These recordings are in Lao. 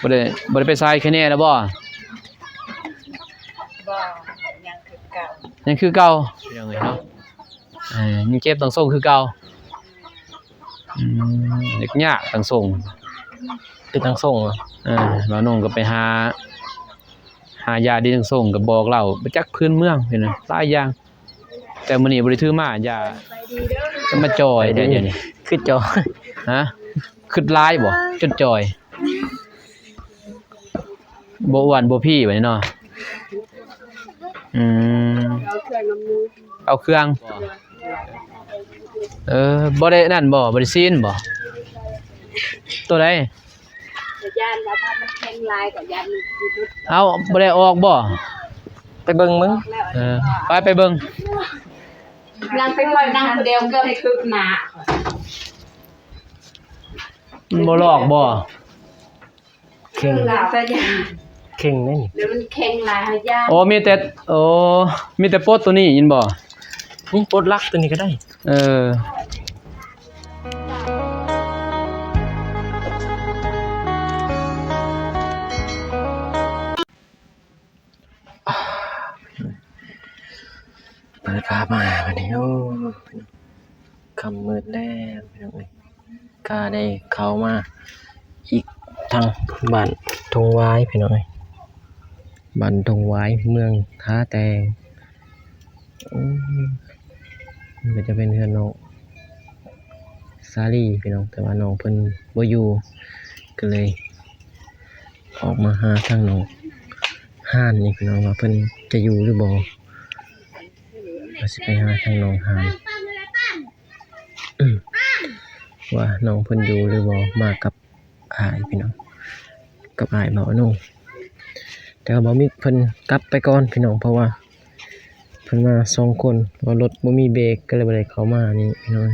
ບໍ່ໄດ້ ບໍ່ໄດ້ໄປໃສ ຄະແນນແລ້ວບໍ່? ບໍ່ ຍັງຄືເກົ່າ ຍັງຄືເກົ່າ ພີ່ນ້ອງເອີຍເນາະ. ເອີ ຍັງເຈັບຕັ້ງຊົງຄືເກົ່າ. ອືມ ຍາກຕັ້ງຊົງ ເປັນຕັ້ງຊົງ. ເອີ ບ່າວນົງກໍໄປຫາ ຫາຢາດີຕັ້ງຊົງ ກໍບອກລາວ ບໍ່ຈັກພື້ນເມືອງ ເຫັນຫຼາຍຢ່າງ. ແຕ່ມື້ນີ້ບໍ່ໄດ້ຖືມາຢາ ມາຈ່ອຍແດ່ດຽວນີ້ ຄືຈ່ອຍ ຮະ? ຄຶດຫຼາຍບໍ່ ຈົນຈ່ອຍ? ບໍ່ອ້ວນບໍ່ພີບາດນີ້ເນາະ. ອືມ ເອົາເຄື່ອງນຳຢູ່ ເອົາເຄື່ອງ. ເອີ ບໍ່ໄດ້ນັ້ນບໍ່ ບໍ່ໄດ້ຊີ້ນບໍ່? ໂຕໃດ? ຢ້ານວ່າຖ້າມັນແຂງຫຼາຍກໍຢ້ານມັນຊິຫຼຸດ. ເອົາ ບໍ່ໄດ້ອອກບໍ່? ໄປເບິ່ງເບິ່ງ ເອີ ໄປ ໄປເບິ່ງ. ຍັງໄປຄ່ອຍນັ່ງຜູ້ດຽວເກືອບຖືກໜ້າ ມັນບໍ່ຫຼອກບໍ່? ເຄັ່ງ ເຄັ່ງເດ້ນີ້ ດຽວມັນແຂງຫຼາຍເຮົາຢ້ານ. ໂອ້ ມີແຕ່ ໂອ້ ມີແຕ່ປົດໂຕນີ້ຍິນບໍ່? ນີ້ປົດຫຼັກໂຕນີ້ກໍໄດ້. ເອີ ເປີດພາບມາບາດນີ້ ໂອ້ ຄ່ຳມືດແລ້ວ ພີ່ນ້ອງເອີຍ. ກະໄດ້ເຂົ້າມາອີກທາງບ້ານທົ່ງຫວາຍ ພີ່ນ້ອງເອີຍ ບ້ານທົ່ງຫວາຍ ເມືອງທ່າແຕງ. ໂອ້ ມັນກໍຈະເປັນເຮືອນນ້ອງສາລີ ພີ່ນ້ອງ ແຕ່ວ່ານ້ອງເພິ່ນບໍ່ຢູ່ ກໍເລີຍອອກມາຫາທາງນ້ອງຮານນີ້ ພີ່ນ້ອງ ວ່າເພິ່ນຈະຢູ່ຫຼືບໍ່. ວ່າຊິໄປຫາທາງນ້ອງຮານ ວ່ານ້ອງເພິ່ນຢູ່ຫຼືບໍ່ ມາກັບອ້າຍ ພີ່ນ້ອງ ກັບອ້າຍບ່າວອານົງ. ແຕ່ວ່າບ່າວມິກເພິ່ນກັບໄປກ່ອນ ພີ່ນ້ອງ ເພາະວ່າເພິ່ນມາສອງຄົນ ວ່າລົດບໍ່ມີເບຣກ ກໍເລີຍບໍ່ໄດ້ເຂົ້າມານີ້ ພີ່ນ້ອງ.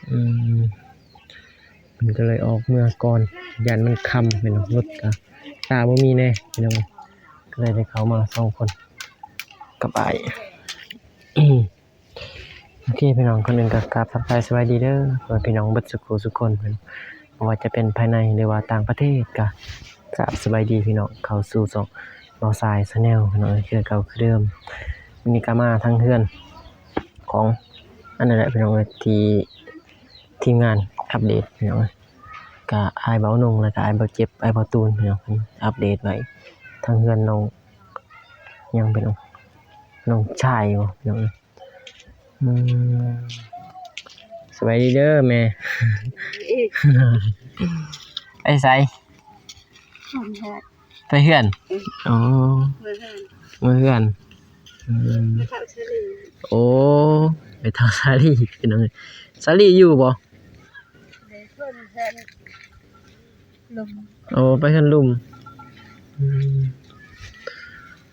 ອືມ ເພິ່ນກໍເລີຍອອກເມືອກ່ອນ ຢ້ານມັນຄ່ຳ ພີ່ນ້ອງ ລົດກໍຕາບໍ່ມີແດ່ ພີ່ນ້ອງ ກໍເລີຍໄດ້ເຂົ້າມາສອງຄົນກັບອ້າຍ. ໂອເຄ ພີ່ນ້ອງ ກ່ອນອື່ນກໍກາບທັກທາຍສະບາຍດີເດີ ພໍ່ແມ່ພີ່ນ້ອງເບິດສຸຂູສຸຄົນ ບໍ່ວ່າຈະເປັນພາຍໃນ ຫຼືວ່າຕ່າງປະເທດ ກໍກາບສະບາຍດີພີ່ນ້ອງ ເຂົ້າສູ່ຊ່ອງເບົາຊາຍ Channel ພີ່ນ້ອງເອີຍ ຄືເກົ່າຄືເດີມ. ມື້ນີ້ກໍມາທາງເຮືອນຂອງ ອັນນັ້ນແຫຼະ ພີ່ນ້ອງເອີຍ ທີ່ທີມງານອັບເດດ ພີ່ນ້ອງເອີຍ ກະອ້າຍເບົານົງ ແລ້ວກະອ້າຍເບົາເຈັບ ອ້າຍເບົາຕູນ ພີ່ນ້ອງ ເພິ່ນອັບເດດໄວ້ ທາງເຮືອນນ້ອງ ຫຍັງເປັນ ນ້ອງຊາຍບໍ ພີ່ນ້ອງເອີຍ. ອືມ ສະບາຍດີເດີແມ່ ໄປໃສ? ໄປເຮືອນ ອໍ ເມືອເຮືອນ ເມືອເຮືອນ. ອືມ ໂອ້ ໄປເຖົ້າສາລີ ພີ່ນ້ອງເອີຍ ສາລີຢູ່ບໍ? ໂອ້ ໄປເຮືອນລຸ່ມ ອືມ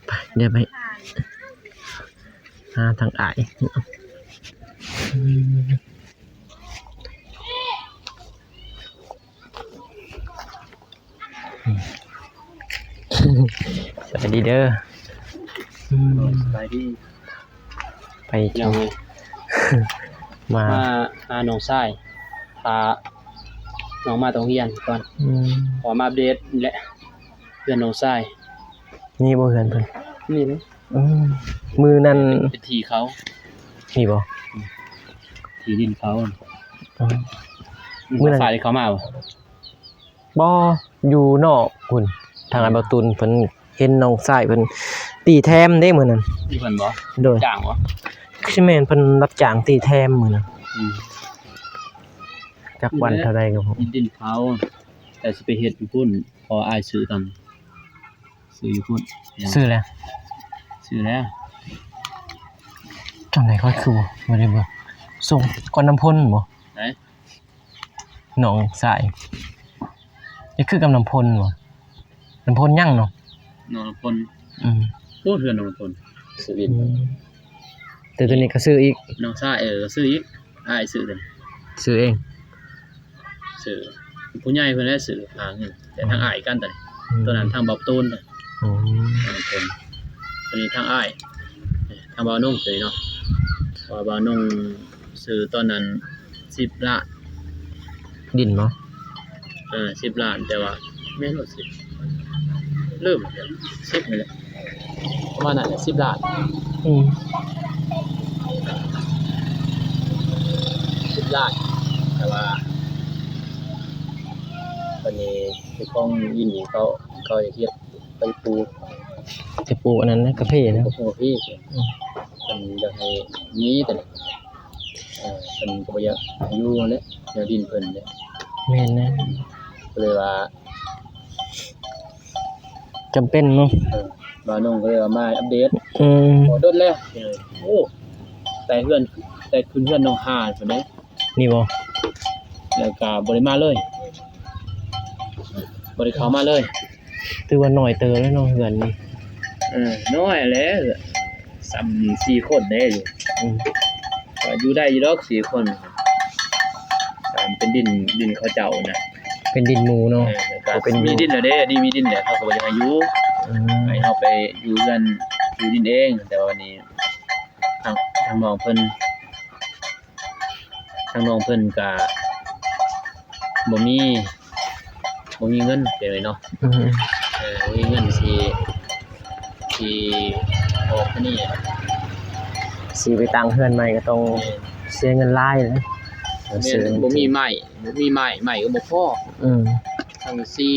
ໄປ ດຽວໄປຫາທາງອ້າຍ ອືມ. ສະບາຍດີເດີ ອືມ ສະບາຍດີ ໄປ ພີ່ນ້ອງເອີຍ ມາ ມາຫານ້ອງຊາຍ ພານ້ອງມາແຕ່ໂຮງຮຽນກ່ອນ ອືມ ຂໍມາອັບເດດນີ້ແຫຼະ ເຮືອນນ້ອງຊາຍ. ນີ້ບໍ່ເຮືອນເພິ່ນ? ນີ້ເດ້ ອືມ ມື້ນັ້ນເປັນທີ່ເຂົາ ນີ້ບໍ່? ອືມ ທີ່ດິນເຂົາ ອືມ ມື້ນັ້ນ ນ້ອງຊາຍໄດ້ເຂົ້າມາບໍ່? ບໍ່ ຢູ່ນອກພຸ້ນ ທາງອ້າຍເບົາຕູນເພິ່ນເຫັນນ້ອງຊາຍເພິ່ນຕີແທມເດ້ມື້ນັ້ນ ຢູ່ເພິ່ນບໍ່? ໂດຍ ຈ້າງບໍ່? ຄືຊິແມ່ນ ເພິ່ນຮັບຈ້າງຕີແທມມື້ນັ້ນ ອືມ ຈັກວັນເທົ່າໃດກໍບໍ່ ດິນເຂົາ ແຕ່ຊິໄປເຮັດຢູ່ພຸ້ນ ເພາະອ້າຍຊື້ກັນ ຊື້ຢູ່ພຸ້ນ ຊື້ແລ້ວ ຊື້ແລ້ວ ຈັ່ງໃດຂ້ອຍຄືບໍ່ໄດ້ເບິ່ງ ສົ່ງກ່ອນນຳພົນບໍ່? ໃສ? ໜອງຊາຍ ນີ້ຄືກັບນຳພົນບໍ່? ນຳພົນຍັງເນາະ ນ້ອງນຳພົນ ອືມ ໂອ້ ເຮືອນນ້ອງນຳພົນ ອືມ ແຕ່ຕົວນີ້ກໍຊື້ອີກ ນ້ອງຊາຍ ເອີ ກໍຊື້ອີກ ອ້າຍຊື້ຕົວນີ້ ຊື້ເອງ ຊື້ ຜູ້ໃຫຍ່ເພິ່ນແຫຼະຊື້ຫາເງິນ ແຕ່ທາງອ້າຍກັນຕົວນີ້ ອືມ ຕົວນັ້ນທາງບ່າວຕູນ ອືມ ນ້ອງນຳພົນ ຕົວນີ້ທາງອ້າຍ ທາງບ່າວນົງຊື້ເນາະ ເພາະວ່າບ່າວນົງຊື້ຕອນນັ້ນສິບລ້ານ ດິນບໍ່? ເອີ ສິບລ້ານ ແຕ່ວ່າ ແມ່ນບໍ່ ສິບ ລືມ ສິບນີ້ແຫຼະ ປະມານນັ້ນແຫຼະ ສິບລ້ານ ອືມ ສິບລ້ານ ແຕ່ວ່າ ບັດນີ້ເຈົ້າຂອງດິນນີ້ເຂົາ ເຂົາເຮັດ ໄປປູກ ໄປປູກອັນນັ້ນນະ ກາເຟນະ ປູກກາເຟ ອືມ ເພິ່ນຢາກໃຫ້ມີ ແຕ່ ເອີ ເພິ່ນກໍບໍ່ຢາກຢູ່ຫັ້ນແຫຼະ ແນວດິນເພິ່ນແຫຼະ ແມ່ນນະ ກໍເລີຍວ່າ ຈຳເປັນເນາະ ເອີ ບ່າວນົງກໍເລີຍວ່າມາອັບເດດ ອືມ ໂອ້ ດົນແລ້ວ ໂອ້ ແຕ່ເຮືອນ ແຕ່ຂຶ້ນເຮືອນໜອງຫານພຸ້ນເດ້ ນີ້ບໍ່ ແລ້ວກໍບໍ່ໄດ້ມາເລີຍ ບໍ່ໄດ້ເຂົ້າມາເລີຍ ຖືວ່ານ້ອຍເຕີບແລ້ວເນາະເຮືອນນີ້ ເອີ ນ້ອຍແຫຼະ ສ່ຳສີ່ຄົນເດ້ ອືມ ກໍຢູ່ໄດ້ຢູ່ດອກສີ່ຄົນ ເປັນດິນ ດິນເຂົາເຈົ້ານະ ເປັນດິນໝູ່ເນາະ ເອີ ກໍມີດິນແລ້ວເດ້ ອັນນີ້ມີດິນແລ້ວ ເຂົາກໍບໍ່ຢາກໃຫ້ຢູ່ ອືມ ໃຫ້ເຮົາໄປຢູ່ເຮືອນ ຢູ່ດິນເອງ ແຕ່ວ່ານີ້ ທາງ ທາງນ້ອງເພິ່ນ ທາງນ້ອງເພິ່ນກະບໍ່ມີ ບໍ່ມີເງິນ ເປັນໄດເນາະ ອືມ ເອີ ບໍ່ມີເງິນຊິ ຊິອອກອັນນີ້ ຊິໄປຕັ້ງເຮືອນໃໝ່ກໍຕ້ອງ ແມ່ນ ເສຍເງິນຫຼາຍເດ້ ແມ່ນ ບໍ່ມີໄມ້ ບໍ່ມີໄມ້ ໄມ້ກໍບໍ່ພໍ ອືມ ສັງກະສີ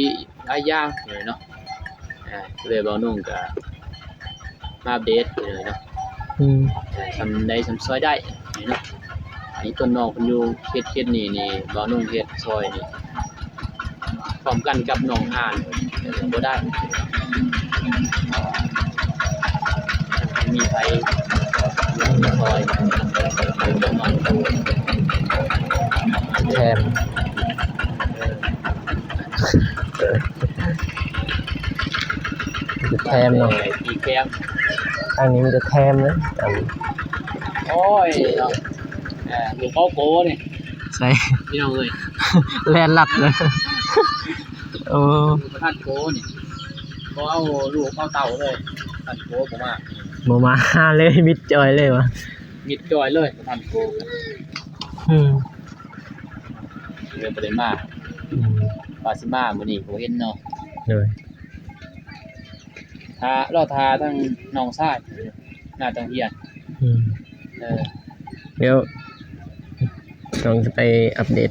ຫຼາຍຢ່າງ ເປັນໄດເນາະ ອ່າ ກໍເລີຍບ່າວນົງກະມາອັບເດດເນາະ ອືມ ເອີ ສ່ຳໃດສ່ຳຊ່ອຍໄດ້ເນາະ ອັນນີ້ຕົ້ນນ້ອງເພິ່ນຢູ່ເຂດ ເຂດນີ້ນີ້ ບ່າວນົງເຮັດຊ່ອຍນີ້ ພ້ອມກັນກັບໜອງຫານ ເອີ ບໍ່ໄດ້ ມີໃຜຊ່ອຍ ແຖມ ເອີ ມີແຕ່ແຖມເນາະ ມີແຖມ ທາງນີ້ມີແຕ່ແຖມເລີຍ ໂອ້ຍເນາະ ເອີ ລູກເຂົາໂກນີ້ ໃສ ພີ່ນ້ອງເອີຍ ແລ່ນລັດເລີຍ ໂອ້ ປະທານໂກນີ້ ບໍ່ເອົາລູກເອົາເຕົ້າເລີຍ ປະທານໂກບໍ່ມາ ບໍ່ມາເລີຍ ມິດຈ່ອຍເລີຍຫວາ ມິດຈ່ອຍເລີຍ ປະທານໂກ ອືມ ເລີຍບໍ່ໄດ້ມາ ອືມ ວ່າຊິມາມື້ນີ້ກໍເຫັນເນາະ ໂດຍ ຖ້າ ລໍຖ້າທາງນ້ອງຊາຍ ໜ້າຕ້ອງຮຽນ ອືມ ເອີ ດຽວຕ້ອງໄປອັບເດດ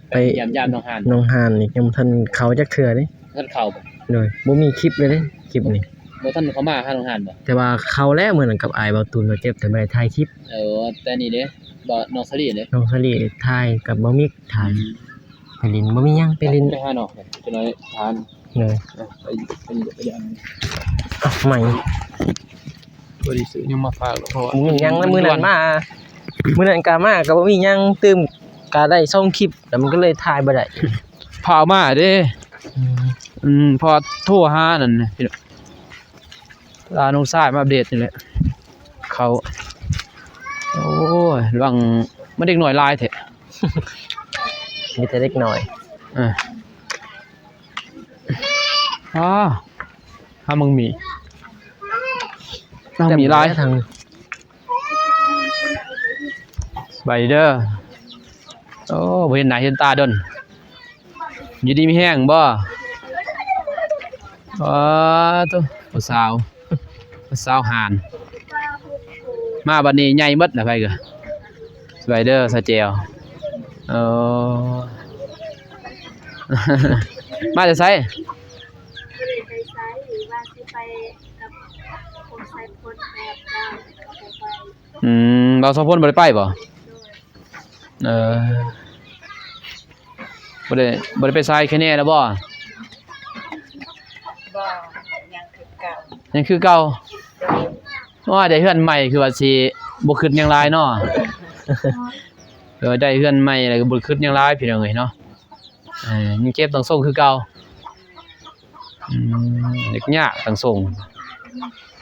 ໄປຢ້ຽມຢາມໜອງຫານ ໜອງຫານນີ້ຍັງບໍ່ທັນເຂົ້າຈັກເທື່ອເດ້ ບໍ່ທັນເຂົ້າບໍ່ ໂດຍ ບໍ່ມີຄລິບເລີຍເດ້ ຄລິບນີ້ ບໍ່ທັນເຂົ້າມາຫາໜອງຫານບໍ່ ແຕ່ວ່າເຂົ້າແລ້ວ ມື້ນັ້ນກັບອ້າຍເບົາຕູນ ເບົາເຈັບ ແຕ່ບໍ່ໄດ້ຖ່າຍຄລິບ ເອີ ແຕ່ນີ້ເດ້ ບໍ່ ນ້ອງສາລີເດ້ ນ້ອງສາລີຖ່າຍກັບເບົາມິກ ຖ່າຍ ອືມ ໄປຫຼິ້ນ ບໍ່ມີຫຍັງ ໄປຫຼິ້ນ ໄປຫານ້ອງ ຈະໜ້ອຍຖາມ ເອີ ໄປ ໄປ ໄປ ເອົາໃໝ່ ບໍ່ໄດ້ຊື້ຫຍັງມາຝາກ ເພາະວ່າ ບໍ່ມີຫຍັງ ມື້ນັ້ນມາ ມື້ນັ້ນກະມາ ກະບໍ່ມີຫຍັງ ຕື່ມກະໄດ້ສອງຄລິບ ແລ້ວມັນກໍເລີຍຖ່າຍບໍ່ໄດ້ ພາມາເດ້ ອືມ ອືມ ເພາະໂທຫານັ້ນ ລານ້ອງຊາຍມາອັບເດດນີ້ແຫຼະ ເຂົາ ໂອ້ຍ ລະວັງ ມັນເດັກນ້ອຍຫຼາຍແທ້ ມີແຕ່ເດັກນ້ອຍ ເອີ ອ້າ ຫາມັງມີ ມັງມີຫຼາຍ ສະບາຍດີເດີ ໂອ້ ບໍ່ເຫັນໜ້າເຫັນຕາດົນ ຢູ່ດີມີແຮງບໍ່? ປາໂທ້ ຜູ້ສາວ ຜູ້ສາວຫານ ມາບັດນີ້ໃຫຍ່ໝົດລະ ໃຜກໍ ສະບາຍເດີ ສາວແຈວ ເອີ ມາແຕ່ໃສ? ບໍ່ໄດ້ໄປໃສ ວ່າຊິໄປກັບພວກສາຍຝົນແບບເຈົ້າ ແຕ່ກໍບໍ່ໄປ ອືມ ບ່າວສອງຄົນບໍ່ໄດ້ໄປບໍ່? ໂດຍ ເອີ ບໍ່ໄດ້ ບໍ່ໄດ້ໄປຊາຍຄະແນລະບໍ່? ບໍ່ ຍັງຄືເກົ່າ ຍັງຄືເກົ່າ ໂດຍ ໂອ້ຍ ໄດ້ເຮືອນໃໝ່ຄືວ່າຊິບໍ່ຄຶດຫຍັງຫຼາຍເນາະ ເອີ ໄດ້ເຮືອນໃໝ່ແລ້ວກໍບໍ່ຄຶດຫຍັງຫຼາຍ ພີ່ນ້ອງເອີຍເນາະ ເອີ ຍັງເກັບຕັ້ງຊົງຄືເກົ່າ ອືມ ຍາກໆ ຕັ້ງຊົງ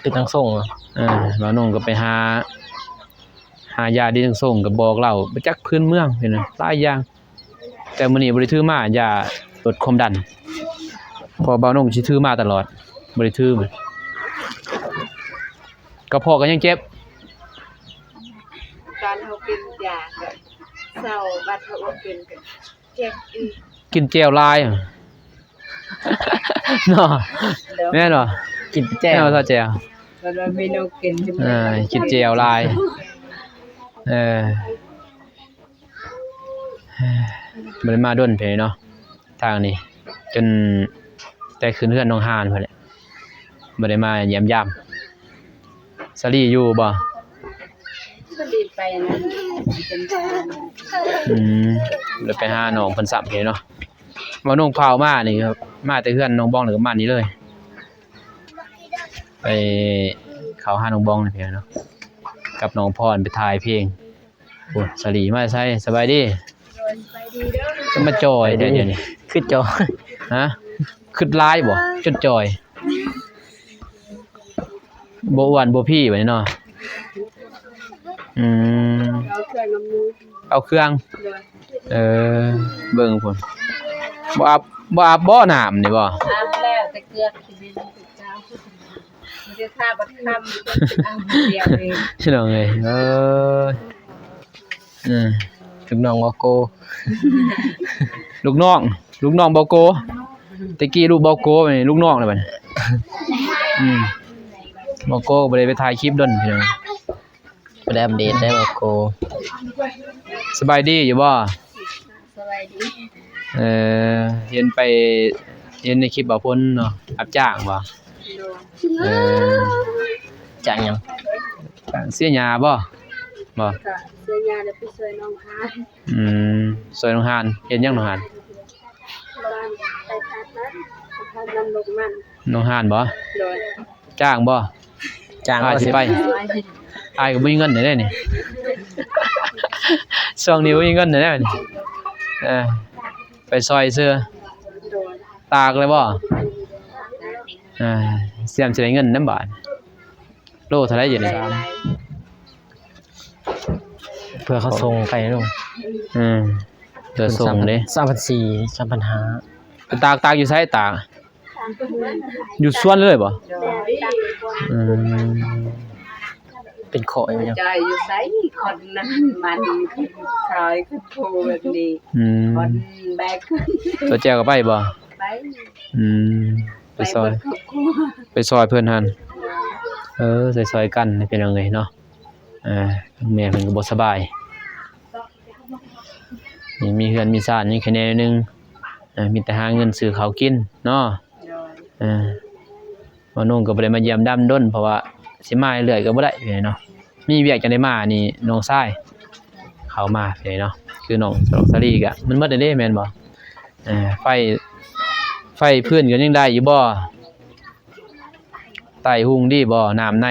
ເປັນຕັ້ງຊົງເນາະ ເອີ ບ່າວນົງກໍໄປຫາ ຫາຢາດີຕັ້ງຊົງ ກໍບອກເລົ່າ ປະຈັກພື້ນເມືອງ ເຫັນຫຼາຍຢ່າງ ແຕ່ມື້ນີ້ບໍ່ໄດ້ຖືມາ ຢາລົດຄວາມດັນ ເພາະບ່າວນົງຊິຖືມາຕະຫຼອດ ບໍ່ໄດ້ຖື ກະເພາະກໍຍັງເຈັບ ຕອນເຮົາກິນຢາກໍເຊົາ ບັດເຮົາບໍ່ກິນກໍເຈັບອີກ ກິນແຈ່ວຫຼາຍ ເນາະ ແມ່ນບໍ່? ກິນແຈ່ວ ແມ່ນບໍ່ ຊາວແຈ່ວ? ເພິ່ນວ່າເມນູກິນ ເອີ ກິນແຈ່ວຫຼາຍ ເອີ. ບໍ່ໄດ້ມາດົນເພິ່ນເນາະ ທາງນີ້ ຈົນແຕ່ຂຶ້ນເຮືອນນ້ອງຫານພຸ້ນແຫຼະ ບໍ່ໄດ້ມາຢ້ຽມຢາມ. ສາລີຢູ່ບໍ່? ສາລີໄປນັ້ນ ອືມ ໄດ້ໄປຫານ້ອງເພິ່ນຊ້ຳເດເນາະ. ເວົ້ານ້ອງພາວມານີ້ ມາແຕ່ເຮືອນນ້ອງບອງ ແລ້ວກໍມານີ້ເລີຍ ໄປເຂົ້າຫານ້ອງບອງນີ້ເນາະ ກັບນ້ອງພອນໄປຖ່າຍເພງ. ໂອ້ ສາລີມາໃສ? ສະບາຍດີ. ໂດຍ ສະບາຍດີເດີ. ຄືມາຈ່ອຍແທ້ດຽວນີ້ ຄືຈ່ອຍ ຮະ? ຄຶດຫຼາຍບໍ່? ຈົນຈ່ອຍ ບໍ່ອ້ວນບໍ່ພີບາດນີ້ເນາະ. ອືມ ເອົາເຄື່ອງນຳຢູ່ ເອົາເຄື່ອງ ໂດຍ. ເອີ ເບິ່ງພຸ້ນ ບໍ່ອາບ ບໍ່ອາບບໍ່ນ້ຳນີ້ບໍ່? ອາບແລ້ວ ແຕ່ເກືອກຊິເປັນເຈົ້າ ມັນຈະທາບັດຄ່ຳ ເອົາດຽວເອງ ພີ່ນ້ອງເອີຍ ເອີ. ອືມ ລູກນ້ອງເບົາໂກ ລູກນ້ອງ ລູກນ້ອງເບົາໂກ ແຕ່ກີ້ລູກເບົາໂກ ບັດນີ້ລູກນ້ອງແລ້ວບັດນີ້. ອືມ ເບົາໂກບໍ່ໄດ້ໄປຖ່າຍຄລິບດົນ ພີ່ນ້ອງ ບໍ່ໄດ້ອັບເດດໄດ້ເບົາໂກ. ສະບາຍດີຢູ່ບໍ່? ສະບາຍດີ. ເອີ ເຫັນໄປ ເຫັນໃນຄລິບບ່າວພົນເນາະ ຮັບຈ້າງບໍ່? ໂດຍ. ເອີ ຈ້າງຫຍັງ? ຈ້າງເສຍຫຍ້າບໍ່? ບໍ່ ກະເສຍຫຍ້າແລ້ວໄປຊ່ວຍນ້ອງຫານ. ອືມ ຊ່ວຍນ້ອງຫານ ເຮັດຫຍັງນ້ອງຫານ? ບ້ານໄປທາດນັ້ນ ໄປທາດນ້ຳລົງມັນ. ນ້ອງຫານບໍ່? ໂດຍ. ຈ້າງບໍ່? ຈ້າງ ອ້າຍຊິໄປ ບໍ່? ອ້າຍກໍບໍ່ມີເງິນແນວນີ້ ຊ່ວງນີ້ບໍ່ມີເງິນແນວນີ້ ເອີ ໄປຊ່ອຍຊື່. ໂດຍ. ຕາກແລ້ວບໍ່? ເອີ ສຽມຊິໄດ້ເງິນນຳບາດ ໂລເທົ່າໃດຢູ່ນີ້? ເພື່ອເຂົາສົ່ງໄປເນາະ. ອືມ ເພື່ອສົ່ງເດ້ ສາມພັນສີ່ ສາມພັນຫ້າ. ໄປຕາກ ຕາກຢູ່ໃສ? ຕາກຢູ່ສວນເລີຍບໍ່? ອືມ ເປັນຂໍ້ຫຍັງ? ຈ່າຍຢູ່ໃສ? ຄົນນັ້ນມັນຂາຍຄືຜູ້ແບບນີ້. ອືມ ຄົນແບກ ຕົວແຈວກໍໄປບໍ່? ໄປ. ອືມ ໄປຊ່ອຍ ໄປເບິດຄອບຄົວ ໄປຊ່ອຍເພິ່ນຫັ້ນ. ເອີ ຊ່ອຍໆກັນ ພີ່ນ້ອງເອີຍເນາະ. ເອີ ແມ່ເພິ່ນກໍບໍ່ສະບາຍ ມີເຮືອນມີຊານຍັງແຄ່ແດ່ໜຶ່ງ ເອີ ມີແຕ່ຫາເງິນຊື້ເຂົ້າກິນເນາະ. ໂດຍ. ເອີ ບ່າວນົງກໍບໍ່ໄດ້ມາຢ້ຽມຢາມດົນ ເພາະວ່າຊິມາເລື້ອຍກໍບໍ່ໄດ້ເນາະ ມີວຽກຈັ່ງໄດ້ມາ. ນີ້ນ້ອງຊາຍເຂົ້າມາເນາະ ຄືນ້ອງສາລີກໍມັນໝົດແລ້ວເດ້ ແມ່ນບໍ່? ເອີ ໄຟ ໄຟພື້ນກໍຍັງໄດ້ຢູ່ບໍ່? ໄຕ້ຮຸ່ງດີບໍ່ ນ້ຳໃນ?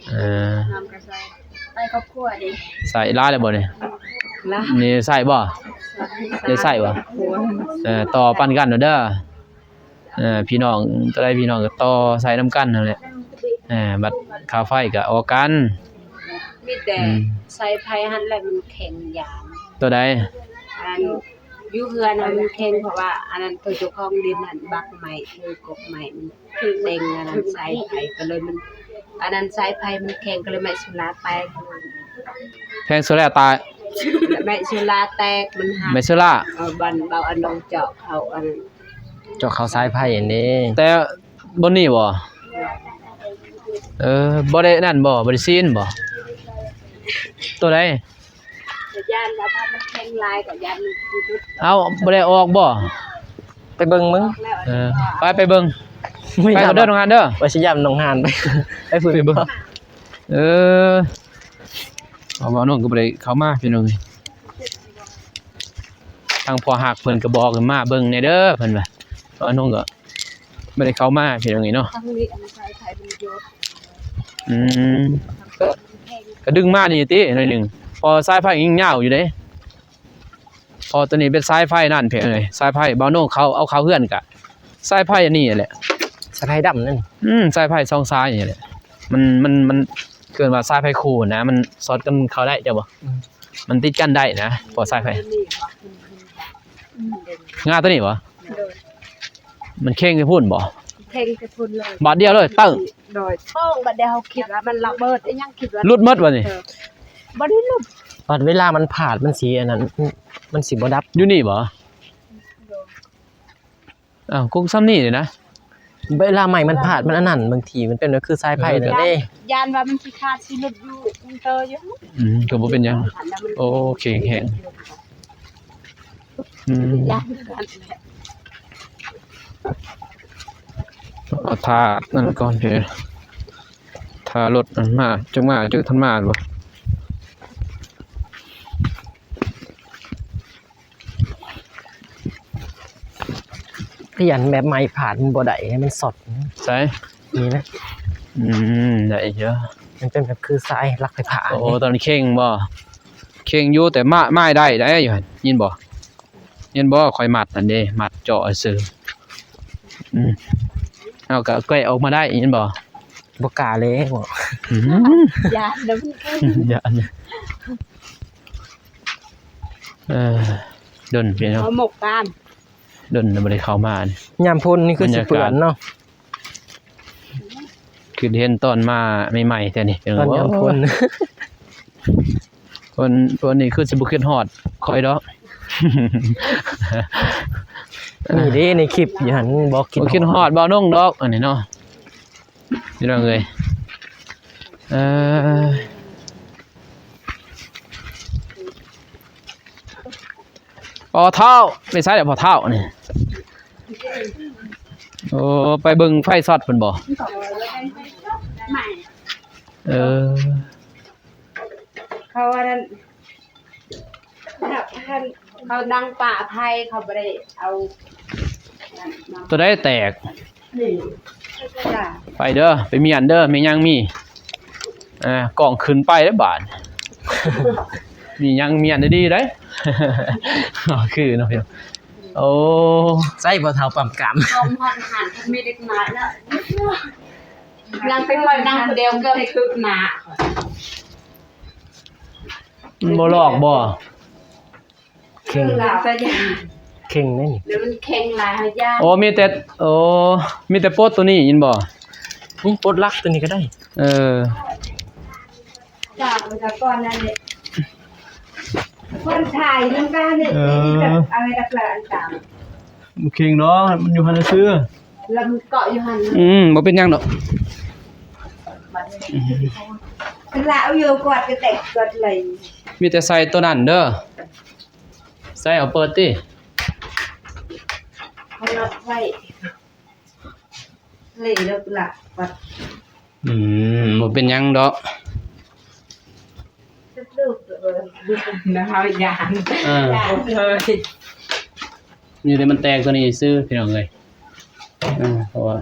ເອີ ນ້ຳກໍໃຊ້ ໃຊ້ຄອບຄົວເດ້. ໃຊ້ຫຼາຍແລ້ວບໍ່ນີ້? ຫຼາຍ. ນີ້ໃຊ້ບໍ່? ໃຊ້ ໄດ້ໃຊ້ບໍ່? ຄອບຄົວ. ເອີ ຕໍ່ປັນກັນເດີ ເອີ ພີ່ນ້ອງ ຕົວໃດພີ່ນ້ອງກໍຕໍ່ໃຊ້ນຳກັນຫັ້ນແຫຼະ. ເອີ ບັດຄ່າໄຟກໍອອກກັນ ມີແຕ່ ອືມ ສາຍໄຟຫັ້ນແຫຼະມັນແຂງຢາງ. ຕົວໃດ? ອັນ ຢູ່ເຮືອນຫັ້ນແຂງ ເພາະວ່າອັນນັ້ນ ໂຕເຈົ້າຂອງດິນຫັ້ນບັກໄມ້ ເອີ ກົກໄມ້ ມັນເຕັງອັນນັ້ນສາຍໄຟ ກໍເລີຍມັນ ອັນນັ້ນສາຍໄຟມັນແຂງ ກໍເລີຍໄມ້ໂຊລາແຕກ. ແຜງໂຊລາຕາຍ? ໄມ້ໂຊລາແຕກ ມັນຫັກ. ໄມ້ໂຊລາ? ເອີ ບັນເບົາອັນນ້ອງເຈາະເຂົ້າອັນ ເຈາະເຂົ້າສາຍໄຟຫັ້ນເດ້. ແຕ່ບ່ອນນີ້ບໍ່? ເອີ ບໍ່ໄດ້ນັ້ນບໍ່? ບໍ່ໄດ້ຊີ້ນບໍ່? ຕົວໃດ? ກໍຢ້ານວ່າຖ້າມັນແຂງຫຼາຍກໍຢ້ານມັນຊິຫຼຸດ. ເອົ້າ ບໍ່ໄດ້ອອກບໍ່? ໄປເບິ່ງເບິ່ງ. ອອກແລ້ວ. ເອີ ໄປ ໄປເບິ່ງ. ໄປກ່ອນເດີນ້ອງຫານເດີ. ວ່າຊິຢ້າມນ້ອງຫານ ໄປພຸ້ນ ໄປເບິ່ງ. ເອີ ເອົາ ບ່າວນົງກໍບໍ່ໄດ້ເຂົ້າມາພີ່ນ້ອງເອີຍ. ທາງພໍ່ຮັກເພິ່ນກໍບອກໃຫ້ມາເບິ່ງແດ່ເດີ ເພິ່ນວ່າ. ບ່າວນົງກໍບໍ່ໄດ້ເຂົ້າມາພີ່ນ້ອງເອີຍເນາະ. ທາງນີ້ອັນສາຍໄຟມັນຢູ່. ອືມ ກໍດຶງມານີ້ຕິໜ້ອຍໜຶ່ງ ເພາະສາຍໄຟຍັງຍາວຢູ່ເດ້. ເພາະຕົວນີ້ເປັນສາຍໄຟນັ້ນເພິ່ນເອີຍ ສາຍໄຟບ່າວນົງເຂົາເອົາເຂົ້າເຮືອນກະສາຍໄຟອັນນີ້ແຫຼະ ສາຍໄຟດຳນັ້ນ. ອືມ ສາຍໄຟສອງສາຍນີ້ແຫຼະ ມັນ ມັນ ມັນເອີ້ນວ່າສາຍໄຟຄູ່ນະ ມັນສອດກັນເຂົ້າໄດ້ ເຈົ້າບໍ່? ອືມ ມັນຕິດກັນໄດ້ນະ ເພາະສາຍໄຟ. ງາຕົວນີ້ບໍ່? ໂດຍ. ມັນເຄັ່ງແຕ່ພຸ້ນບໍ່? ເຄັ່ງແຕ່ພຸ້ນເລີຍ ບາດດຽວເລີຍ ເຕີ. ໂດຍ ໂປ້ງ ບາດດຽວເຮົາຄິດວ່າມັນລະເບີດອີ່ຫຍັງ ຄິດວ່າຫຼຸດໝົດບໍ່ນີ້? ເອີ ບໍ່ໄດ້ຫຼຸດ ບາດເວລາມັນພາດ ມັນຊິອັນນັ້ນ ມັນຊິບໍ່ດັບ. ຢູ່ນີ້ບໍ່? ໂດຍ. ອ້າວ ກົກຊ່ຳນີ້ນີ້ນະ. ເວລາໄມ້ມັນພາດ ມັນອັນນັ້ນ ບາງທີມັນເປັນຄືສາຍໄຟນັ້ນເດ້. ຢ້ານວ່າມັນຊິຂາດ ຊິຫຼຸດຢູ່ ມັນເຕີຢູ່. ອືມ ກໍບໍ່ເປັນຫຍັງ. ໂອ້ ແຂງແຮງ. ອືມ ຢ້ານຄືກັນແຫຼະ. ເອົາຖ້ານັ້ນກ່ອນເດີ ຖ້າລົດມັນມາ ຈັກມາ ຈັກທັນມາບໍ່. ພະຍານແບບໄມ້ພາດມັນບໍ່ໄດ້ ໃຫ້ມັນຊັອດ. ໃສ? ນີ້ນະ. ອືມ ໄດ້ຢູ່. ມັນເປັນແບບຄືສາຍຫຼັກໄຟຟ້າ. ໂອ້ ຕອນເຄັ່ງບໍ່? ເຄັ່ງຢູ່ ແຕ່ມາ ໄມ້ໄດ້ໄດ໋ ຢູ່ຫັ້ນ ຍິນບໍ່? ເຫັນບໍ່? ຂ້ອຍມັດຫັ້ນເດ້ ມັດເຈາະຊື່. ອືມ ເຮົາກໍແກະອອກມາໄດ້ ເຫັນບໍ່? ບໍ່ກ້າເລີຍ. ອືມ ຢ້ານນຳ ຢ້ານ. ເອີ ດົນພີ່ນ້ອງ ເອົາໝົກການ ດົນບໍ່ໄດ້ເຂົ້າມາ. ຍາມຝົນນີ້ຄືຊິເປື້ອນເນາະ. ຄືເຫັນຕອນມາໃໝ່ໆແທ້ນີ້ ຕອນຍາມຝົນ. ໂອ້ ຄົນ ຄົນນີ້ຄືຊິບໍ່ຄິດຮອດຂ້ອຍດອກ. ນີ້ເດ້ໃນຄລິບຢູ່ຫັ້ນ ບໍ່ຄິດ ບໍ່ຄິດຮອດ ຮອດບ່າວນົງດອກ ອັນນີ້ເນາະ ພີ່ນ້ອງເອີຍ. ເອີ ພໍ່ເຖົ້າ ໄປໃສແລ້ວພໍ່ເຖົ້ານີ້? ໂອ້ ໄປເບິ່ງໄຟຊັອດເພິ່ນບໍ່? ເອີ ເຂົາອັນນັ້ນ ເຂົາດັງປະໄພ ເຂົາບໍ່ໄດ້ເອົາ ໂຕໃດແຕກ? ນີ້ ໄປເດີ ໄປມ້ຽນເດີ ແມ່ນຫຍັງມີ ອ່າ ກ້ອງຂຶ້ນໄປເດີບາດ ມີຫຍັງມ້ຽນດີໆໄດ໋. ຄືເນາະ ໂອ້ ໃຊ້ບໍ່ເຖົ້າປ້ຳກາມ ຕ້ອງຮອດຫັ້ນ ມີເດັກນ້ອຍນະ ຍັງໄປຄ່ອຍນັ່ງຜູ້ດຽວເກືອບຖືກໜ້າ. ມັນບໍ່ຫຼອກບໍ່? ເຄັ່ງ ເຄັ່ງເດ້ນີ້ ແລ້ວມັນເຄັ່ງຫຼາຍ ເຮົາຢ້ານ. ໂອ້ ມີແຕ່ ໂອ້ ມີແຕ່ປົດໂຕນີ້ຍິນບໍ່? ນີ້ປົດຫຼັກໂຕນີ້ກໍໄດ້. ເອີ ຈາກເມື່ອກ່ອນນັ້ນເດ້ ຄົນຖ່າຍນຳກັນນີ້ ເອີ ເອົາໃຫ້ດັກລະອັນຕາມ ບໍ່ເຄັ່ງດອກ ມັນຢູ່ຫັ້ນຊື່. ລະມັນເກາະຢູ່ຫັ້ນ. ອືມ ບໍ່ເປັນຫຍັງດອກ. ລະເອົາຢູ່ກວດກະແຕກກວດໄຫຼ. ມີແຕ່ໃສ່ໂຕນັ້ນເດີ. ໃສ່ເອົາເປີດຕິ. ເອົາລັດໄວ້. ເລດອກລະວັດ. ອືມ ບໍ່ເປັນຫຍັງດອກ. ນະເຮົາຢ້ານ. ເອີ ຢ້ານເລີຍ. ນີ້ແຕ່ມັນແຕກໂຕນີ້ຊື່ ພີ່ນ້ອງເອີຍ. ເອີ ເພາະວ່າ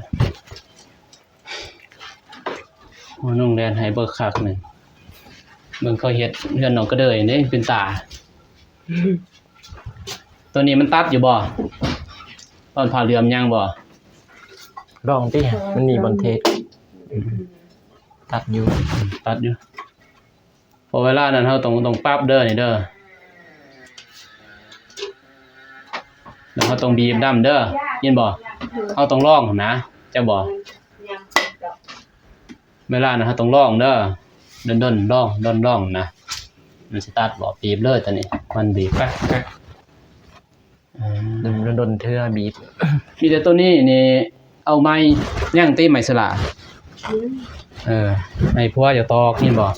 ໂອ້ ນ້ອງແລ່ນໃຫ້ເບິ່ງຄັກໜຶ່ງ. ເບິ່ງເຂົາເຮັດເຮືອນນ້ອງກະເດີຍເດ້ ເປັນຕາ. ໂຕນີ້ມັນຕັດຢູ່ບໍ່? ຕອນຜ້າເຫຼື້ອມຍັງບໍ່? ລອງຕິ ມັນມີບ່ອນເທດ. ອືມ ຕັດຢູ່ ຕັດຢູ່. ເພາະເວລານັ້ນເຮົາຕ້ອງ ຕ້ອງປັບເດີນີ້ເດີ ແລ້ວເຮົາຕ້ອງບີບນຳເດີ ຍິນບໍ່? ເຮົາຕ້ອງລອງຫັ້ນນະ ຈັກບໍ່? ເວລານັ້ນເຮົາຕ້ອງລອງເດີ ດົນໆລອງ ດົນລອງນະ ມັນຊິຕັດບໍ່? ບີບເລີຍຕອນນີ້ ມັນບີບແປັກໆ. ອ່າ ດົນໆເທື່ອບີບ. ມີແຕ່ໂຕນີ້ນີ້ ເອົາໄມ້ຫຍັງຕິ ໄມ້ສະຫຼາ. ອືມ ເອີ ໃຫ້ຜົວເຈົ້າຕອກ ຍິນບໍ່?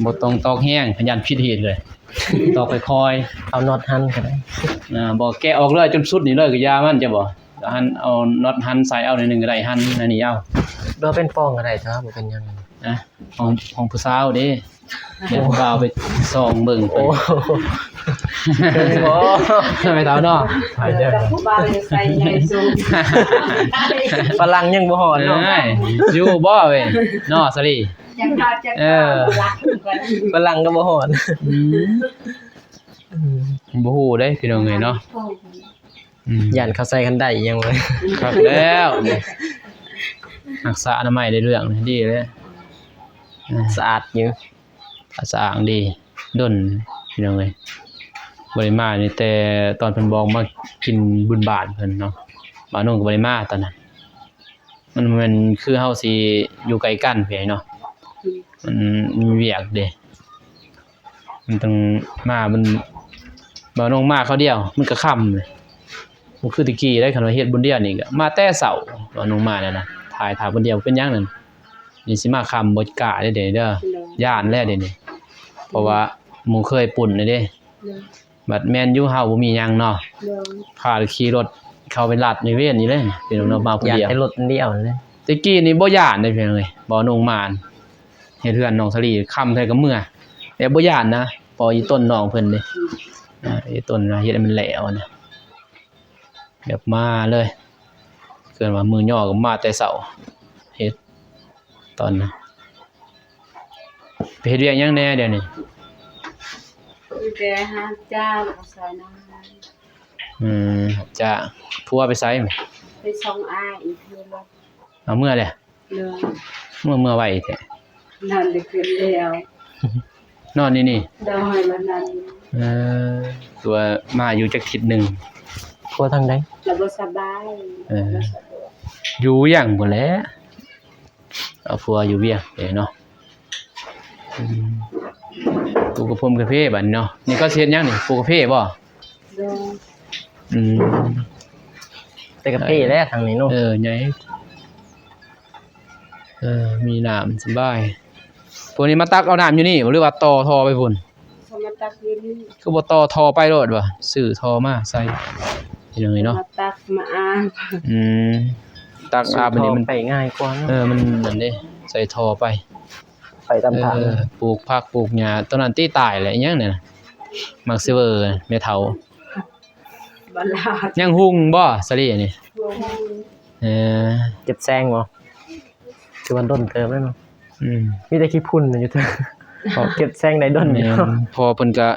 ບໍ່ຕ້ອງຕອກແຮງ ຢ້ານຜິດຮີດເລີຍ ຕອກຄ່ອຍໆ. ເອົານັອດຫັນກໍໄດ້. ອ່າ ບໍ່ ແກະອອກເລີຍ ຈົນສຸດນີ້ເລີຍກໍຢ່າມັນ ເຈົ້າບໍ່? ຫັນ ເອົານັອດຫັນໃສ່ເອົາໜ້ອຍໜຶ່ງກໍໄດ້ ຫັນອັນນີ້ເອົາ. ບໍ່ເປັນປ່ອງກໍໄດ້ ແຕ່ວ່າບໍ່ເປັນຫຍັງນະ. ຂອງ ຂອງຜູ້ສາວເດ້ ດຽວຜູ້ບ່າວໄປສ່ອງເບິ່ງ. ໂອ້ ໄປເຖົ້າເນາະ ໄປເດີ ຜູ້ບ່າວຢູ່ໃສໃຫຍ່ສູງ ຝຣັ່ງຍັງບໍ່ຮອດເນາະ. ເອີຍ ຢູ່ບໍ່ເວີຍເນາະ ສາລີ? ເອີ ຝຣັ່ງກໍບໍ່ຮອດ. ອືມ ບໍ່ຮູ້ເດ້ພີ່ນ້ອງເອີຍເນາະ. ອືມ ຢ້ານເຂົາໃສ່ຄັນໄດອີ່ຫຍັງເວີຍ. ຄັກແລ້ວ ຮັກສາອະນາໄມໄດ້ເລື່ອງ ດີເລີຍ. ອືມ ສະອາດຢູ່ ສະອາດດີ ດົນພີ່ນ້ອງເອີຍ. ບໍ່ໄດ້ມານີ້ແຕ່ຕອນເພິ່ນບອກມາກິນບຸນບາດເພິ່ນເນາະ ບ່າວນົງກໍບໍ່ໄດ້ມາຕອນນັ້ນ. ມັນ ມັນຄືເຮົາຊິຢູ່ໃກ້ກັນພີ້ເນາະ ມັນມີວຽກເດ້. ມັນຕ້ອງມາ ມັນ ບ່າວນົງມາຄາວດຽວ ມັນກໍຄ່ຳເລີຍ. ບໍ່ຄືແຕ່ກີ້ໃດ໋ ຄັນວ່າເຮັດບຸນດຽວນີ້ກໍມາແຕ່ເຊົ້າ ວ່າໜຸ່ງມານັ້ນນະ ຖ່າຍ ຖ້າບຸນດຽວເປັນຫຍັງນັ້ນ ນີ້ຊິມາຄ່ຳ ບໍ່ກ້າເດ້ເດ ເດີ ໂດຍ ຢ້ານແລ້ວເດນີ້ ເພາະວ່າໝູ່ເຄີຍປຸ້ນເດ້ ໂດຍ ບັດແມ່ນຢູ່ເຮົາບໍ່ມີຫຍັງເນາະ ໂດຍ ພາຂີ່ລົດເຂົ້າໄປລັດໃນເວນນີ້ເລີຍ ເປັນເນາະ ມາຜູ້ດຽວ ຢ້ານແຕ່ລົດອັນດຽວນັ້ນແຫຼະ ແຕ່ກີ້ນີ້ບໍ່ຢ້ານເດ້ພີ່ນ້ອງເອີຍ ບໍ່ໜຸ່ງມາ ເຮັດເຮືອນນ້ອງສາລີ ຄ່ຳເທົ່າໃດກໍເມືອ ແບບບໍ່ຢ້ານນະ ເພາະອີ່ຕົນນ້ອງເພິ່ນເດ້ ອ່າ ອີ່ຕົນເຮັດໃຫ້ມັນແລ້ວນະ ແບບມາເລີຍ ເອີ້ນວ່າມື້ຍໍ້ກໍມາແຕ່ເຊົ້າ ເຮັດຕອນນະ ໄປເຮັດວຽກຫຍັງແດ່ດຽວນີ້? ມີແຕ່ຮັບຈ້າງ ແລ້ວກໍຊ່ອຍນາ. ອືມ ຮັບຈ້າງ. ຜົວໄປໃສ? ໄປສົ່ງອ້າຍອີກເທື່ອ. ເອົາເມືອແລ້ວ? ໂດຍ. ເມືອ ເມືອໄວແທ້. ນອນໄດ້ຄືນດຽວ. ນອນຢູ່ນີ້? ໂດຍ ມານອນຢູ່. ເອີ ຕົວມາຢູ່ຈັກທິດໜຶ່ງ. ຜົວທາງໃດ? ລາວບໍ່ສະບາຍ. ເອີ ບໍ່ສະດວກ. ຢູ່ວຽງພຸ້ນແຫຼະ. ເອົາຜົວຢູ່ວຽງເດ້ເນາະ. ອືມ ປູກກະພົມກາເຟບາດນີ້ເນາະ. ນີ້ເຂົາຊິເຮັດຫຍັງນີ້? ປູກກາເຟບໍ່? ໂດຍ. ອືມ ແຕ່ກາເຟແຫຼະທາງນີ້ເນາະ. ເອີ ໃຫຍ່. ເອີ ມີນ້ຳສະບາຍ. ພວກນີ້ມາຕັກເອົານ້ຳຢູ່ນີ້ບໍ່ ຫຼືວ່າຕໍ່ທໍ່ໄປພຸ້ນ? ເຂົາມາຕັກຢູ່ນີ້. ຄືບໍ່ຕໍ່ທໍ່ໄປໂລດວະ? ຊື້ທໍ່ມາໃສ່ ພີ່ນ້ອງເອີຍເນາະ. ມາຕັກມາອາບ. ອືມ ຕັກອາບອັນນີ້ມັນ ຊື້ທໍ່ໄປງ່າຍກວ່າເນາະ. ເອີ ມັນນັ້ນເດ້ ໃສ່ທໍ່ໄປ. ໄປຕາມທາງ. ເອີ ປູກຜັກປູກຫຍ້າ ຕອນນັ້ນຕິຕາຍແຫຼະ ອີຫຍັງນັ້ນນະ ໝາກເຊເວີ ແມ່ເຖົ້າ. ບໍ່ລາດ. ຍັງຮຸ່ງບໍ່ສາລີນີ້? ບໍ່ຮຸ່ງ. ເອີ ເກັບແຊງບໍ່? ຖືວ່າດົນເຕີບແລ້ວເນາະ. ອືມ ມີແຕ່ຂີ້ຝຸ່ນຢູ່ເທິງ. ເກັບແຊງໄດ້ດົນຢູ່. ແມ່ນ ພໍ່ເພິ່ນກະ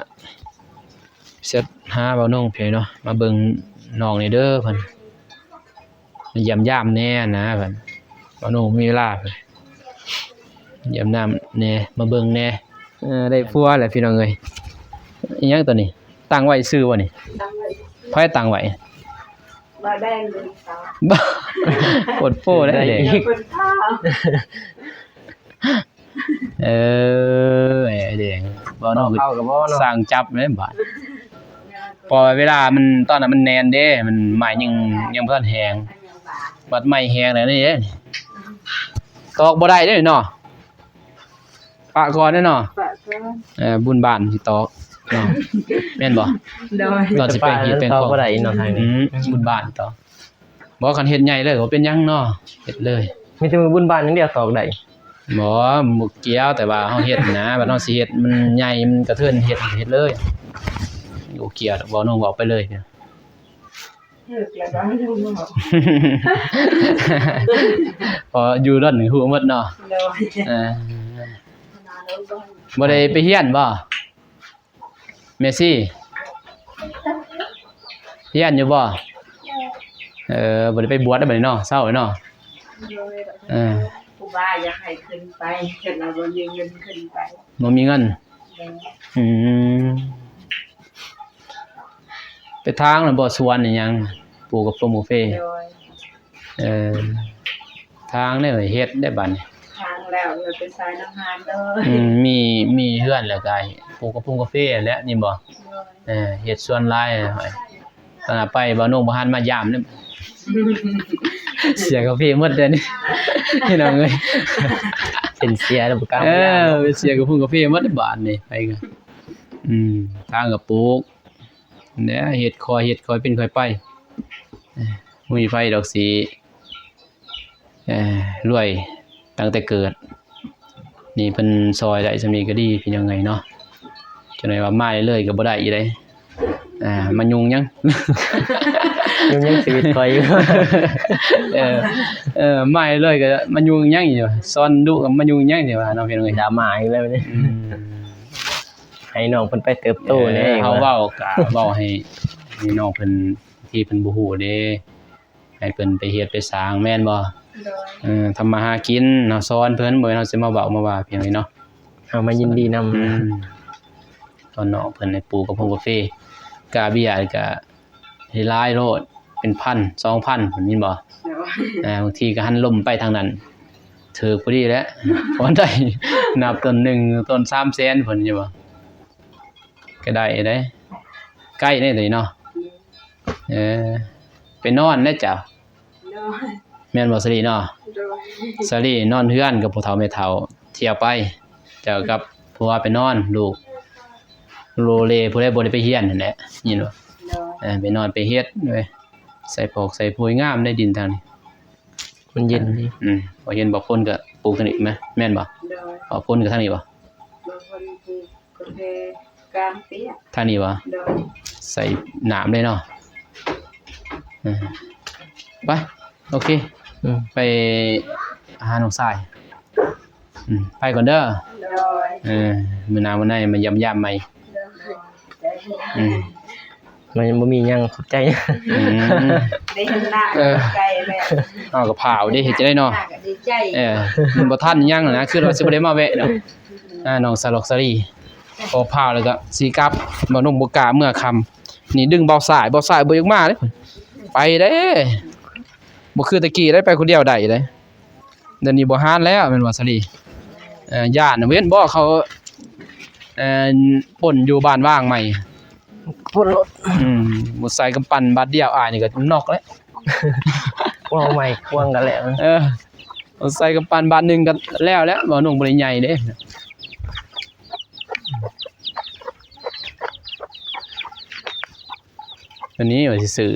ແຊັດຫາບ່າວນົງເພິ່ນເນາະ ມາເບິ່ງນ້ອງແດ່ເດີ ເພິ່ນ ມາຢ້ຽມຢາມແດ່ນະ ເພິ່ນ ບ່າວນົງມີເວລາ ເພິ່ນຢ້ຽມຢາມແດ່ ມາເບິ່ງແດ່. ເອີ ໄດ້ຜົວແລ້ວພີ່ນ້ອງເອີຍ. ອີຫຍັງຕົວນີ້? ຕັ້ງໄວ້ຊື່ບໍ່ນີ້? ຕັ້ງໄວ້. ໃຜຕັ້ງໄວ້? ບໍ່ໄດ້ເລີຍ. ໂພດໂພແດ່. ເພິ່ນພາ. ເອີ ແດງ ບໍ່ເນາະ ເອົາກໍບໍ່ເນາະ ສ້າງຈັບແມ່ນບາດ. ເພາະວ່າເວລາມັນ ຕອນນັ້ນມັນແໜ້ນເດ້ ມັນໄມ້ຍັງ ຍັງບໍ່ທັນແຫ້ງ ບັດໄມ້ແຫ້ງແລ້ວນີ້ເດ້ ຕອກບໍ່ໄດ້ເດ້ເນາະ. ປະກ່ອນເນາະ. ປະກ່ອນ. ເອີ ບຸນບ້ານຊິຕອກເນາະ ແມ່ນບໍ່? ໂດຍ. ຕອນຊິແປງທີ່ແປງຂອງ ຕອກບໍ່ໄດ້ເນາະທາງນີ້. ອືມ ບຸນບ້ານຕອກ. ບໍ່ ຄັນເຮັດໃຫຍ່ເລີຍກໍເປັນຫຍັງເນາະ ເຮັດເລີຍ. ມີແຕ່ມື້ບຸນບ້ານຢ່າງດຽວຕອກໄດ້. ບໍ່ ບໍ່ກ່ຽວ ແຕ່ວ່າເຮົາເຮັດນະ ບັດເຮົາຊິເຮັດ ມັນໃຫຍ່ ມັນກະເທີນເຮັດ ເຮັດເລີຍ. ບໍ່ກ່ຽວດອກ ເວົ້ານ້ອງເວົ້າໄປເລີຍ. ຖືກແລ້ວກໍຮູ້ເນາະ. ພໍຢູ່ດ້ານນີ້ຮູ້ໝົດເນາະ. ໂດຍ. ເອີ ບໍ່ໄດ້ໄປຮຽນບໍ່ ແມ່ຊີ? ຮຽນຢູ່ບໍ່? ເອີ ບໍ່ໄດ້ໄປບວດແລ້ວບັດນີ້ເນາະ ເຊົາແລ້ວເນາະ. ໂດຍ. ເອີ ຄູບາຢາກໃຫ້ຂຶ້ນໄປ ແຕ່ວ່າບໍ່ມີເງິນຂຶ້ນໄປ. ບໍ່ມີເງິນ. ໂດຍ. ອືມ ໄປຖາງແລ້ວບໍ່ ສວນອີຫຍັງ ປູກກະໂປງກາເຟ? ໂດຍ. ເອີ ທາງແນວເຮັດໄດ້ບັດນີ້ ທາງແລ້ວເລີຍໄປຊອຍນ້ຳຮ້ານເດີ. ອືມ ມີ ມີເຮືອນແລ້ວກໍປູກກະໂປງກາເຟແຫຼະ ນີ້ບໍ່? ໂດຍ. ເອີ ເຮັດສວນຫຼາຍ ຕອນໜ້າໄປບ່າວນົງບໍ່ຫັນມາຢາມເດ້ ເສຍກາເຟໝົດເດ້ນີ້ ພີ່ນ້ອງເອີຍ. ເປັນເສຍແລ້ວບໍ່ກ້າ ເອີ ມາຢາມ. ເສຍກະໂປງກາເຟໝົດບາດນີ້ ໄປກໍ ອືມ ທາງກໍປູກ ແນວເຮັດຄ່ອຍເຮັດຄ່ອຍເປັນຄ່ອຍໄປ ເອີ ບໍ່ມີໃຜດອກຊິ ເອີ ລວຍຕັ້ງແຕ່ເກີດ ນີ້ເພິ່ນຊ່ອຍໄດ້ສ່ຳນີ້ກໍດີ ເປັນຫຍັງໄງເນາະ ຈັ່ງໃດວ່າມາເລື້ອຍໆກໍບໍ່ໄດ້ອີກເດ້. ອ່າ ມາຫຍຸ້ງຫຍັງ ຫຍຸ້ງຫຍັງຊີວິດຂ້ອຍຢູ່. ເອີ ເອີ ມາເລື້ອຍໆກໍມາຫຍຸ້ງຫຍັງຢູ່ ສອນດຸກໍມາຫຍຸ້ງຫຍັງ ຊິວ່າເນາະ ເປັນຫຍັງເອີຍ ດຣາມາອີກແລ້ວນີ້. ອືມ ໃຫ້ນ້ອງເພິ່ນໄປເຕີບໂຕແດ່. ເອີ ເຮົາເວົ້າກະເວົ້າໃຫ້ ໃຫ້ນ້ອງເພິ່ນ ທີ່ເພິ່ນບໍ່ຮູ້ເດ້ ໃຫ້ເພິ່ນໄປເຮັດໄປສ້າງແມ່ນບໍ່? ໂດຍ. ເອີ ທຳມາຫາກິນເນາະ ສອນເພິ່ນ ບໍ່ແມ່ນເຮົາຊິມາເວົ້າມາວ່າພຽງນີ້ເນາະ ເຮົາມາຍິນດີນຳ. ອືມ ຕອນນ້ອງເພິ່ນໃຫ້ປູກກະໂປງກາເຟ ກາເບ້ຍກະ ຫຼາຍໂລດ ເປັນພັນ ສອງພັນ ເຫັນບໍ່? ໂດຍ. ອ່າ ບາງທີກໍຫັນລົມໄປທາງນັ້ນ ຖືກພໍດີແຫຼະ ພໍໄດ້ ນັບຕົ້ນໜຶ່ງ ຕົ້ນສາມແສນພຸ້ນ ເຫັນບໍ່? ກໍໄດ້ເດ້ ໃກ້ເດ້ຕົວນີ້ເນາະ. ເອີ ນອນແດ່ເຈົ້າ. ໂດຍ. ແມ່ນບໍ່ສາລີເນາະ? ໂດຍ. ສາລີນອນເຮືອນກັບຜູ້ເຖົ້າແມ່ເຖົ້າ ທ່ຽວໄປ ເຈົ້າກັບຜົວໄປນອນ ລູກໂລເລ ຜູ້ໃດບໍ່ໄດ້ໄປຮຽນຫັ້ນແຫຼະ ຍິນບໍ່? ໂດຍ. ເອີ ໄປນອນໄປເຮັດເວີຍ ໃສ່ຜອກໃສ່ໂພຍງາມໃນດິນທາງນີ້ ມັນເຢັນດີ. ອືມ ບໍ່ເຫັນບໍ່ ຝົນກໍປູກທາງນີ້ແມ່ນບໍ່? ໂດຍ. ເອົາຝົນກໍທາງນີ້ບໍ່? ບໍ່ ຝົນປູກ ກາແຟກາງເປຍ ທາງນີ້ຫວາ? ໂດຍ. ໃສ່ໜາມເລີຍເນາະ. ເອີ ໄປ ໂອເຄ ອືມ ໄປຫານ້ອງຊາຍ. ອືມ ໄປກ່ອນເດີ. ໂດຍ. ເອີ ມື້ໜ້າມື້ໃນມາຢ້ຽມຢາມໃໝ່. ໂດຍ. ອືມ ມັນຍັງບໍ່ມີຫຍັງຂອບໃຈ. ອືມ ໄດ້ເຫັນໜ້າ ເອີ ໃຈແລ້ວ ເຮົາກໍພ້າວເດ້ ເຮັດຈັ່ງໃດເນາະ? ໜ້າກໍດີໃຈ. ເອີ ມັນບໍ່ທັນຫຍັງນະ ຄືວ່າຊິບໍ່ໄດ້ມາແວະເນາະ. ອ່າ ນ້ອງສາລັອກສາລີ ພໍພ້າວແລ້ວກໍຊິກັບ. ບ່າວນົງບໍ່ກ້າເມືອຄ່ຳ ນີ້ດຶງບ່າວຊາຍ ບ່າວຊາຍບໍ່ຢາກມາເດ້ ໄປເດ້ ບໍ່ຄືແຕ່ກີ້ໄດ້ ໄປຄົນດຽວໄດ້ເດ້. ດຽວນີ້ບໍ່ຮ້ານແລ້ວແມ່ນບໍ່ສາລີ? ເອີ ຢ້ານເຫັນບໍ່ເຂົາ ເອີ ປົນຢູ່ບ້ານວາງໃໝ່ ປົນລົດ. ອືມ ບໍ່ໃສ່ກຳປັ່ນບາດດຽວ ອ້າຍນີ້ກໍນອກແລ້ວ ເວົ້າໃໝ່ຄວງກັນແລ້ວ. ເອີ ບໍ່ໃສ່ກຳປັ່ນບາດໜຶ່ງກໍແລ້ວແຫຼະ ບ່າວນົງບໍ່ໄດ້ໃຫຍ່ເດ້. ຕົວນີ້ວ່າຊິຊື້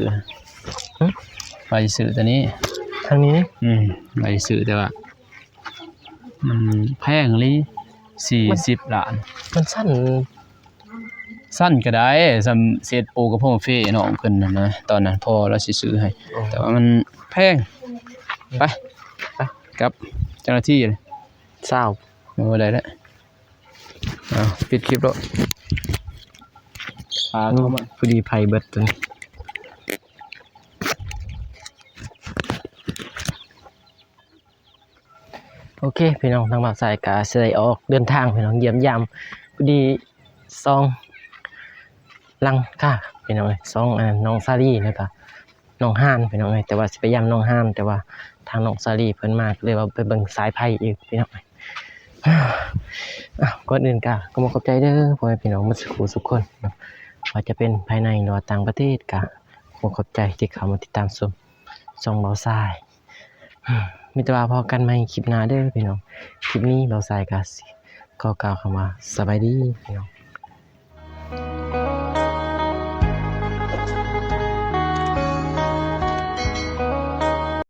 ຫຶ? ວ່າຊິຊື້ຕົວນີ້ ທາງນີ້. ອືມ ວ່າຊິຊື້ ແຕ່ວ່າມັນແພງອີ່ຫຼີ ສີ່ສິບລ້ານ. ມັນສັ້ນ ສັ້ນກໍໄດ້ ສ່ຳເສດປູກະໂພງເຟນ້ອງເພິ່ນຫັ້ນນະ ຕອນນັ້ນພໍ່ລາວຊິຊື້ໃຫ້. ອໍ ແຕ່ວ່າມັນແພງ. ໄປ ໄປກັບເຈົ້າໜ້າທີ່ເລີຍ. ຊາວ ໂອ້ ໄດ້ແລ້ວ. ເອົາ ປິດຄລິບໂລດ. ພາເຂົ້າມາ ພໍດີໄຟເບິດຕົວນີ້. ໂອເຄ ພີ່ນ້ອງ ທາງບ່າວຊາຍກະຊິໄດ້ອອກເດີນທາງ ພີ່ນ້ອງ ຢ້ຽມຢາມ ພໍດີສອງຫຼັງຄາ ພີ່ນ້ອງເອີຍ ສອງ ອັນນັ້ນ ນ້ອງສາລີ ແລ້ວກະ ໜອງຫານ ພີ່ນ້ອງເອີຍ ແຕ່ວ່າຊິໄປຢາມໜອງຫານ ແຕ່ວ່າທາງນ້ອງສາລີເພິ່ນມາ ກໍເລີຍວ່າໄປເບິ່ງສາຍໄຟອີກ ພີ່ນ້ອງເອີຍ. ອ່າ ກ່ອນອື່ນກໍຂໍຂອບໃຈເດີ ພໍ່ແມ່ພີ່ນ້ອງໝົດສູ່ຜູ້ສູ່ຄົນເນາະ ວ່າຈະເປັນພາຍໃນ ຫຼືວ່າຕ່າງປະເທດ ກໍຂໍຂອບໃຈທີ່ເຂົ້າມາຕິດຕາມຊົມຊ່ອງບ່າວຊາຍ. ມີແຕ່ວ່າພໍ້ກັນໃໝ່ຄລິບໜ້າເດີພີ່ນ້ອງ. ຄລິບນີ້ບ່າວຊາຍກໍຊິຂໍກ່າວຄຳວ່າສະບາຍດີພີ່ນ້ອງ.